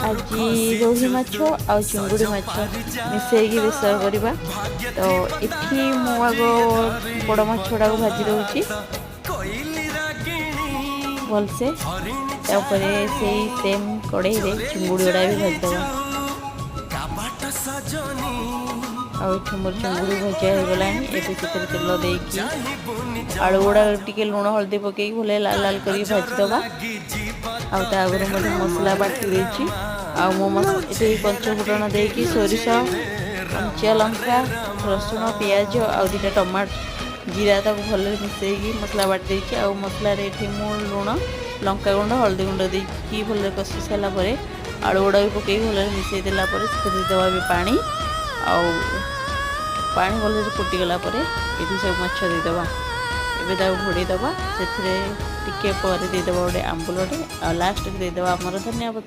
ଆଜି ରୋହି ମାଛ ଆଉ ଚିଙ୍ଗୁଡ଼ି ମାଛ ମିଶାଇକି ବେସର କରିବା। ତ ଏଠି ମୁଁ ଆଗ ବଡ଼ ମାଛ ଗୁଡ଼ାକୁ ଭାଜି ଦେଉଛି ଭଲସେ। ତାପରେ ସେଇ ସେମ୍ କଢ଼େଇରେ ଚିଙ୍ଗୁଡ଼ି ଗୁଡ଼ା ବି ଭାଜିଦେବା। ଆଉ ଏଠି ମୋର ଚିଙ୍ଗୁଡ଼ି ଭଜା ହେଇଗଲାଣି। ଏବେ ସେଥିରେ ତେଲ ଦେଇକି ଆଳୁ ଗୁଡ଼ା ଟିକେ ଲୁଣ ହଳଦୀ ପକେଇକି ଭଲ ଲାଲ ଲାଲ କରିକି ଭାଜିଦେବା। ଆଉ ତା ଆଗରୁ ମଧ୍ୟ ମସଲା ବାଟି ଦେଇଛି। ଆଉ ମୁଁ ଏଠି ପଞ୍ଚ ଫୁଟଣ ଦେଇକି ସୋରିଷ, କଞ୍ଚା ଲଙ୍କା, ରସୁଣ, ପିଆଜ ଆଉ 2ଟା ଟମାଟୋ, ଜିରା, ତାକୁ ଭଲରେ ମିଶାଇକି ମସଲା ବାଟି ଦେଇଛି। ଆଉ ମସଲାରେ ଏଠି ମୁଁ ଲୁଣ, ଲଙ୍କାଗୁଣ୍ଡ, ହଳଦୀ ଗୁଣ୍ଡ ଦେଇକି ଭଲରେ କଷି ସାରିଲା ପରେ ଆଳୁ ଗୁଡ଼ା ବି ପକେଇକି ଭଲରେ ମିଶାଇ ଦେଲା ପରେ ସେଥିରେ ଦେବା ବି ପାଣି। ଆଉ ପାଣି ଭଲରେ ଫୁଟିଗଲା ପରେ ଏଠି ସବୁ ମାଛ ଦେଇଦେବା। ଏବେ ତାକୁ ଘୋଡ଼େଇ ଦେବା। ସେଥିରେ ଟିକେ ପରେ ଦେଇଦେବା ଗୋଟେ ଆମ୍ବୁଲଟେ ଆଉ ଲାଷ୍ଟରେ ଦେଇଦେବା ଆମର ଧନିଆ ପତ୍ର।